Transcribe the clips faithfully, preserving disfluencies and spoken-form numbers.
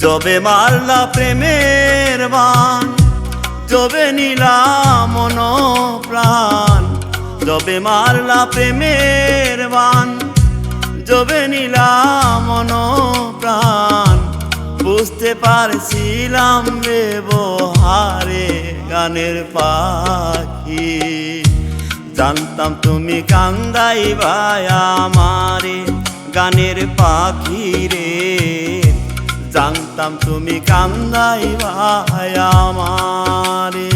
যবে মারলা প্রেমের বান, যবে নিলা মন প্রাণ, যবে মারলা প্রেমের বান, যবে নিলা মন প্রাণ, বুঝতে পারছিলাম রে বহারে গানের পাখি। জানতাম তুমি কান্দাইবায় আমারে, গানের পাখি রে, জানতাম তুমি কান্দাইবায় আমারে।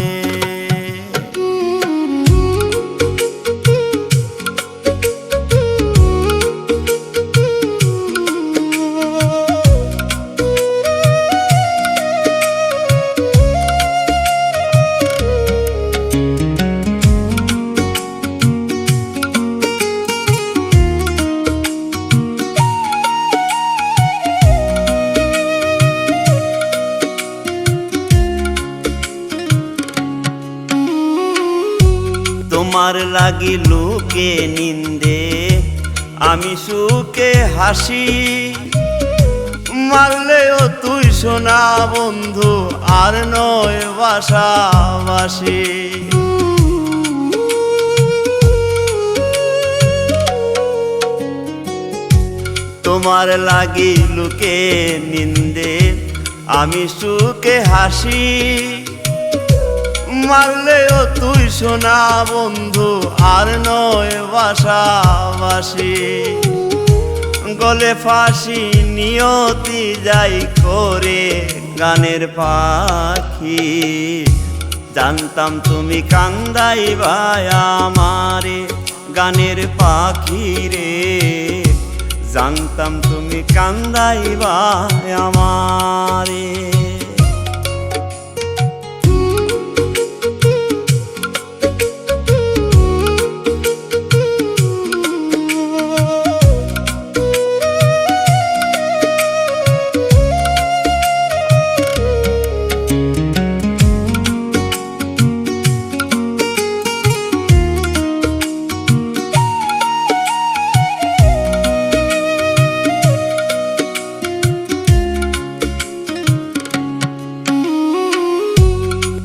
তোমার লাগি লোকে নিন্দে, আমি সুখে হাসি। মারলেও তুই সোনা বন্ধু, আর নয় বাসাবাসি। তোমার লাগি লোকে নিন্দে, আমি সুখে হাসি। মারলেও তুই সোনা বন্ধু, আর নয় বাসাবাসি। গলে ফাঁসি নিয়তি যাই করে গানের পাখি। জানতাম তুমি কান্দাইবায় আমারে, গানের পাখি রে, জানতাম তুমি কান্দাইবায় আমারে।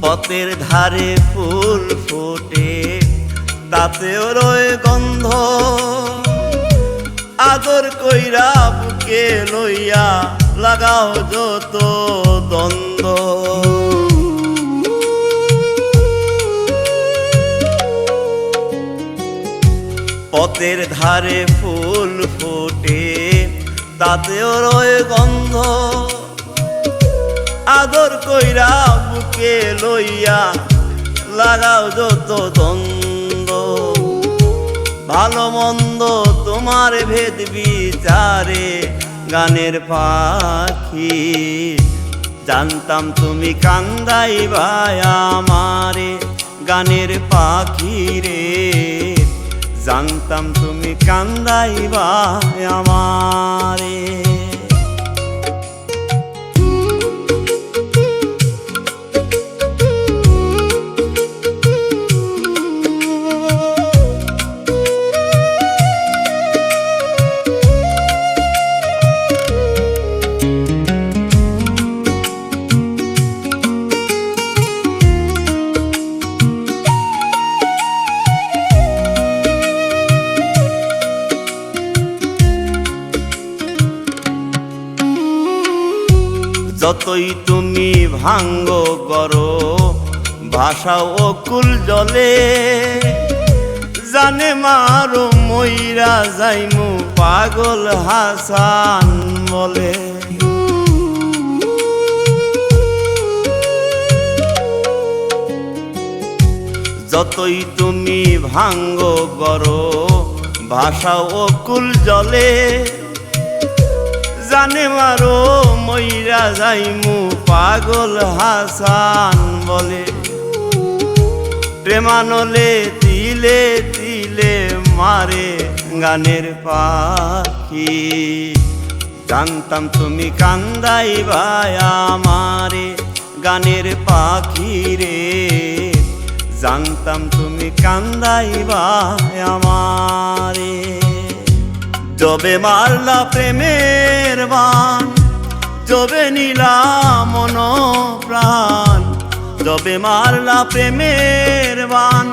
পথের ধারে ফুল ফোটে, তাতেও রয় গন্ধ। আদর কইরা বুকে লইয়া লাগাও যত দ্বন্দ্ব। পথের ধারে ফুল ফোটে, তাতেও রয় গন্ধ। আদর কইরা বুকে লইয়া লাগাও যত দ্বন্দ্ব। ভালো মন্দ তোমার ভেদ বিচারে গানের পাখি। জানতাম তুমি কান্দাইবায় আমারে, গানের পাখি রে, জানতাম তুমি কান্দাইবায় আমারে। যতই তুমি ভাঙ্গো গড়ো, ভাষাও অকুল জলে। জানে মারো মইরা যাইমু পাগল হাসান বলে। যতই তুমি ভাঙ্গো গড়ো, ভাষাও অকুল জলে। জানে মারো মইরা যাইমু পাগল হাসান বলে। প্রেমানলে তিলে তিলে মারে গানের পাখি। জানতাম তুমি কান্দাইবায় আমারে, গানের পাখি রে, জানতাম তুমি কান্দাইবায় আমারে। যবে মারলা প্রেমের বান, যবে নিলা মন প্রাণ, যবে মারলা প্রেমের বান,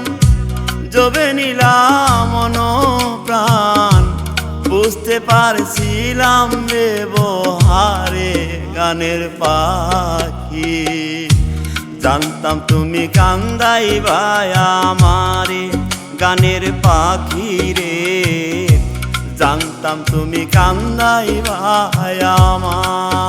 যবে নিলা মন প্রাণ, বুঝতে পারছিলাম রে বহারে গানের পাখি। জানতাম তুমি কান্দাইবায় আমারে গানের পাখি রে, জানতাম তুমি কান্দাইবায় আমারে।